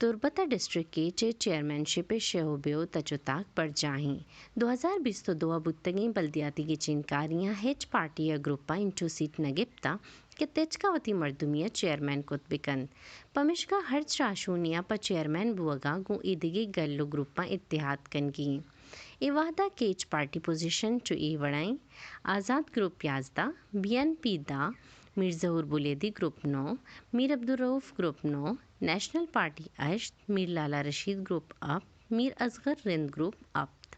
تربت ء district catch ء چیئرمین شپ ء شہ و بیو تچ و تاک برجاہیں۔ دو ہزار بیست و دو ء بوتگیں بلدیاتی گچین کاریاں ہچ پارٹی ء گروپاں انچو سیٹ نہ گپتہ کہ تچکا وتی مردمی ء چیئرمین کت بکنت۔ پمشکا ہرچ راہشونی ء پہ چیئرمین بوگا گوں ایدگہ گل و گروپاں اتحاد کنگی انت۔ اے وہدا کیچ پارٹی پوزیشن چو اے وڑا انت: آزاد گروپ یازدہ، بی این پی دہ، میر ظہور بلیدی گروپ نو، میر عبدالرؤف گروپ نو، نیشنل پارٹی ہشت، میر لالا رشید گروپ ہپت، میر اصغر Rind group Hapta.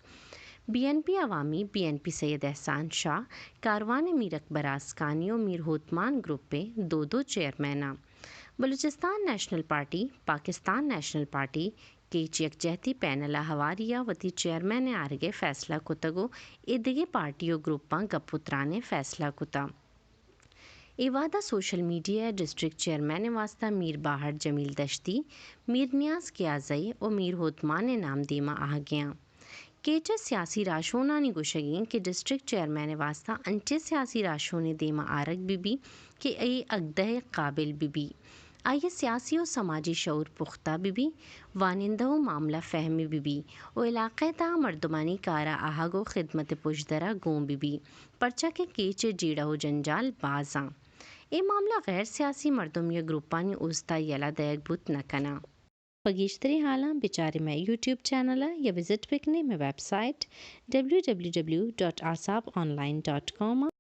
Be N P عوامی، بی این پی سید احسان شاہ، کاروان میر اکبر آسکانی و میر ہوتمان گروپ ء دو دو چیئرمین آں۔ Balochistan national party, Pakistan national party, catch یکجہتی پینل ء ہواری ء وتی چیئرمین ء آرگ ء فیصلہ کتگ و ایدگہ پارٹی و گروپاں گپ و تران ء فیصلہ کتہ۔ اے وہدا سوشل میڈیا ء ڈسٹرکٹ چیئرمین ء واستہ میر باہڑ جمیل دشتی، میر نیاز کیازئی و میر ہوتمان ء نام دیما آہگیاں۔ کیچ ء سیاسی راہشونانی گوشگ انت کہ ڈسٹرکٹ چیئرمین ء واستہ انچیں سیاسی راہشونے دیما آرگ بہ بی کہ اے اگدہ ء قابل بہ بی، آئی ء سیاسی و سماجی شعور پختہ بہ بی، وانندہ و معاملہ فہم بہ بی و علاقہ ء تہا مردمانی کار ء آہگ و خدمت ء پژدر ء گون بہ بی، پرچا کہ کیچ ء جیڑہ و جنجال باز آں۔ اے معاملہ غیر سیاسی مردم یا گروپانی اوستا یلہ دئیگ بوت نہ کناں۔ پہ گیشتریں حالاں بچارے مئے یوٹیوب چینل ء یا وزٹ بکنے مئے website W W W dot Aasap online dot com ء۔